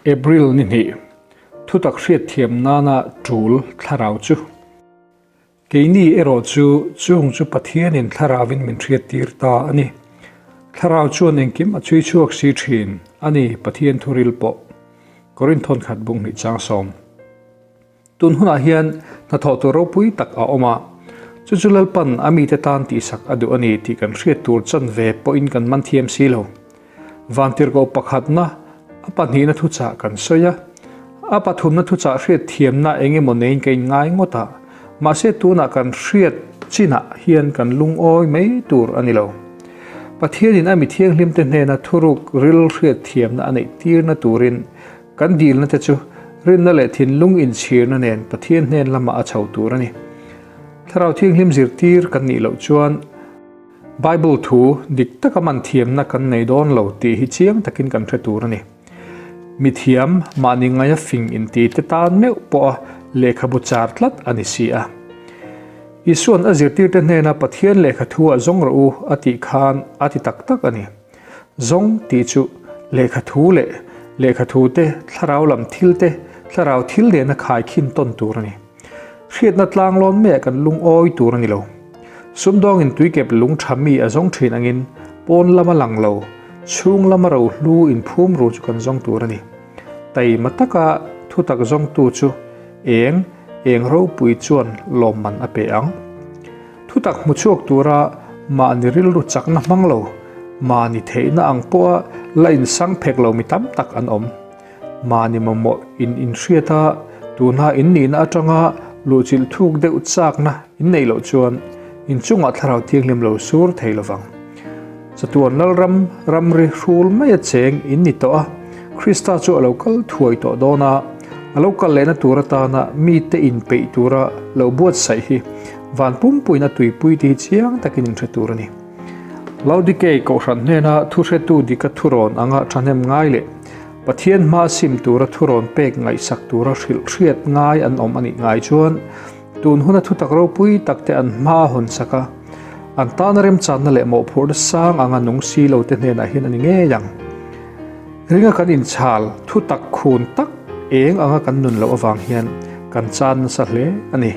April ni hnih, thutak hriatthiam nana tul thlarau chu. Keini erawh chu chung chu Pathianin thlarauvin min hriattir ta a ni. Thlarau chuan engkim a chhui chhuak si thin a ni, Pathian thuril pawh. Korinth thawnkhat bung hnih chang sawm. Tun hunah hian hnathawh tur ropui tak a awm a, chu chu Lalpan a mite tan tihsak a duh a ni tih kan hriat tur chanve pawhin kan man thiam si lo. Vantirhkoh pakhatna, a pahnihna thuchah kan sawi a, a pathumna thuchah hriat thiamna eng emaw neiin ka inngai ngawt a, mahse tunah kan hriat chinah hian kan lungawi mai tur a ni lo. Pathianin a mi thianghlimte hnena thuruk ril hriat thiamna a neih tirna turin Kan dilna te chu rinna leh thinlung inchhirna nen Pathian hnen lamah a chho tur a ni. Thlarau Thianghlim zirtir kan nih loh chuan Bible thu dik taka man thiamna kan nei dawn lo tih hi chiang takin kan hre tur a ni. Mithiam mahni ngaia fing inti te tan meuh pawha lehkhabu char tlat a ni si a. Isua'n a zirtirte hnena Pathian lehkha thu ah zawng rawh u a tih khan a ti tak tak a ni. Zawng tih chu lehkha thu leh lehkha thu te, thlarau lam thil te, thlarau thil nena khaikhin tawn tur a ni. Hriatna tlanglawn maiah kan lungawi tur a ni lo. Sumdawngin tuikep lung tha mi a zawng thin angin pawn lama lang lo, chhung lama rohlu inphum ru chu kan zawng tur a ni. Taima taka thutak zawngtu chu eng eng ropui chuan lawmman a pe ang. Thutak hmu chhuak tura mahni rilru chakna hmang lo, mahni theihna ang pawha la insang phek lo mi tam tak an awm. Mahni mamawh in inhriat a, tuna in nihna atanga luhchilh thuk deuh chakna in neih loh chuan inchungah thlarau thianghlim lo sur thei lovang. Chatuan Lalram ramri hrul maia cheng in ni tawh a, Krista chu a lo kal thuai tawh dawn a, a lo kal lehna tur atana mite inpeih tura lo buatsaih hi van pumpuiin a tuipui tih hi chiang takin in hre tur a ni. Laodikei kohhran hnena thuhretu dika thurawn anga thahnem ngai leh Pathian hma sim tura thurawn pek ngaihsak tura hrilh hriat ngai an awm a nih ngai chuan Tun huna thutak ropui tak te an hma a hawn sak a, an tana remchanna leh mawhphurhna sang anga nung si lo te hnenah hian a ni ngei ang. Ringa kan inchhal thutak khun tak eng anga kan nun loh avang hian kan chan nasa hle a ni.